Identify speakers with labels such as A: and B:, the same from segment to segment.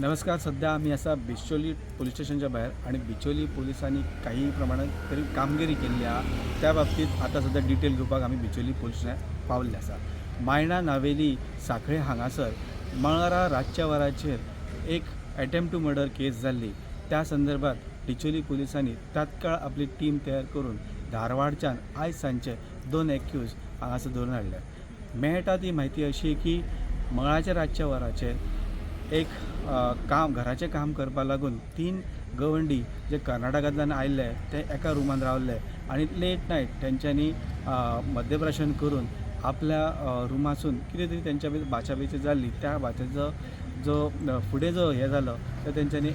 A: नमस्कार. सध्या आमी आसा बिचोली पोलीस स्टेशनच्या भायर आणि बिचोली पोलिसांनी काही प्रमाणात तरी कामगिरी केल्ली आहा. त्या बाबतीत आतां सध्या डिटेल घेवपाक आमी बिचोली पोलीस स्टेशनार पावल्ले आसा. मायणा नावेली साखळे हांगासर मंगळारा रातच्या वराचेर एक एटेम्प्ट टू मर्डर केस जाल्ली. त्या संदर्भात डिचोली पोलिसांनी तात्काळ आपली टीम तयार करून धारवाडच्यान आयज सांजचे दोन एक्यूज हांगासर धरून हाडले. मेळटा ती म्हायती अशी की मंगळाच्या रातच्या वराचेर एक काम, घराचें काम करपा लागून तीन गवंडी जे कर्नाटकांतल्यान आयिल्ले ते एका रुमान रावले आनी लेट नायट तेंच्यांनी मद्यप्राशन करून आपल्या रुमासून कितें तरी तेंच्या भितर बाचाबाची जाल्ली. त्या बाचेचो जो फुडें जो हें जालो तो तेंच्यांनी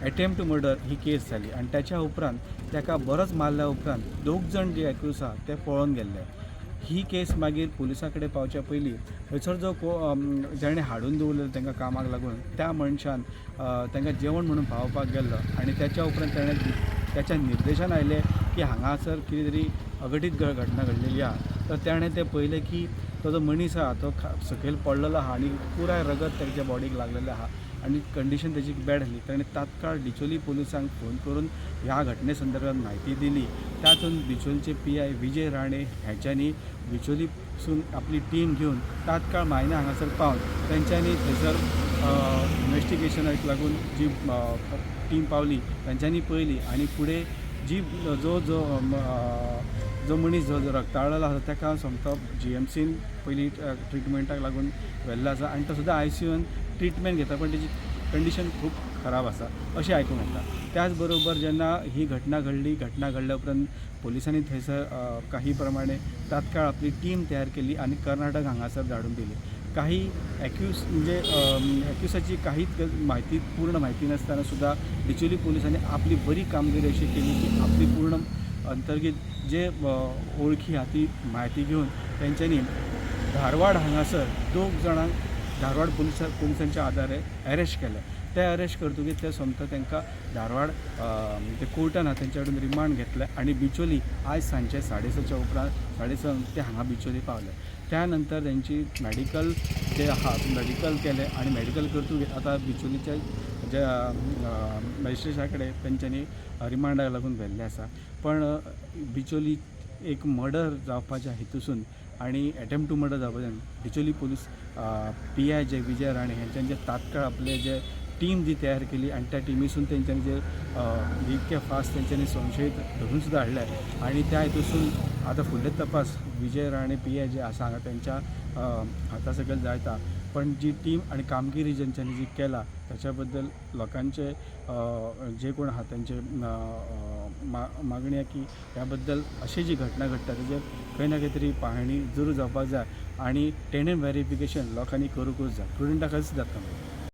A: एटेम्प्ट टू मर्डर ही केस जाली आनी त्याच्या उपरांत ताका बरोच मारल्या उपरांत दोग जाण जे एक्यूज आहा ते पळोन गेल्ले. ही केस मागीर पुलिसां कडेन पावच्या पयलीं थंयसर जो जाणें हाडून दवरलेलो तांकां कामाक लागून, त्या मनशान तांकां जेवण म्हणून पावोवपाक गेल्लो आनी त्याच्या उपरांत ताणें त्याच्या निर्देशन आयलें की हांगासर कितें तरी अघटीत घटना घडलेली आहा. तर ताणें तें पळयलें की तो जो मनीस आहा तो सकयल पडलेलो आहा आनी पुराय रगत ताच्या बॉडीक लागलेलें आहा आनी कंडिशन तेजी बॅड आसली. ताणें तात्काळ डिचोली पुलिसांक फोन करून ह्या घटने संदर्भात म्हायती दिली. तातूंत बिचोलचे पीआय विजय राणे ह्यांच्यांनी बिचोलीसून आपली टीम घेवन तात्काळ मायना हांगासर पावन तेंच्यांनी थंयसर इन्वेस्टिगेशनाक लागून जी टीम पावली तेंच्यांनी पळयली आनी फुडें जी जो जो जो मनीस जो जो रक्ताळलेलो आसा ताका सोमतो जीएमसीन पयलीं ट्रिटमेंटाक लागून व्हेल्लो आसा आनी तो सुद्दां आयसीयून ट्रिटमेंट घेता, पण तेजी कंडिशन खूब खराब आसा अशें आयकूंक येता. त्याच बरोबर जेन्ना ही घटना घडली, घटना घडल्या उपरांत पोलिसांनी थंयसर काही प्रमाणे तात्काळ आपली टीम तयार केली आनी कर्नाटक हांगासर धाडून दिली. काही एक्यूज म्हणजे एक्युसाची काहीच म्हायती, पूर्ण म्हायती नासतना सुद्दां डिचोली पोलिसांनी आपली बरी कामगिरी अशी केली की आपली पूर्ण अंतर्गीत जे वळखी आहा ती म्हायती घेवन तेंच्यांनी धारवाड हांगासर दोग जाणांक धारवाड पुलिसांच्या आदारे अरेस्ट केले. ते अरेस्ट करतकीर ते सोमतो तांकां धारवाड ते कोर्टान आहा तेंच्या कडेन रिमांड घेतले आनी बिचोली आयज सांजचे 6:30च्या उपरांत 6:30 ते हांगा बिचोली पावले. त्या नंतर तेंची मॅडिकल जे आहा मॅडिकल केलें आनी मॅडिकल करतकीर आतां बिचोलीच्या ज्या मॅजिस्ट्रेटा कडेन तेंच्यांनी रिमांडाक लागून व्हेल्लें आसा. पण बिचोली एक मर्डर जावपाच्या हेतूसून आनी एटेम्प्ट टू मर्डर जावपाच्या बिचोली पोलीस पीआय जे विजय राणे हेंच्यांनी जे तात्काळ आपले जे टीम जी तयार केली आनी त्या टिमीसून तेंच्यांनी जे इतके फास्ट तेंच्यांनी संशयीत धरून सुद्दां हाडले आनी त्या हेतूसून आतां फुडले तपास विजय राणे पीआय जे आसा हांगा तेंच्या हाता सकयल जायता. पण जी टीम आनी कामगिरी जेंच्यांनी जी केला ताच्या बद्दल लोकांचे जे कोण आहा तेंचे मागणी आहा की ह्या बद्दल अशी जी घटना घडटा तेजेर खंय ना खंय तरी पाहणी जरूर जावपाक जाय आनी टेनंट वेरिफिकेशन लोकांनी करूंकूच जाय. प्रुडंटाकच जाता.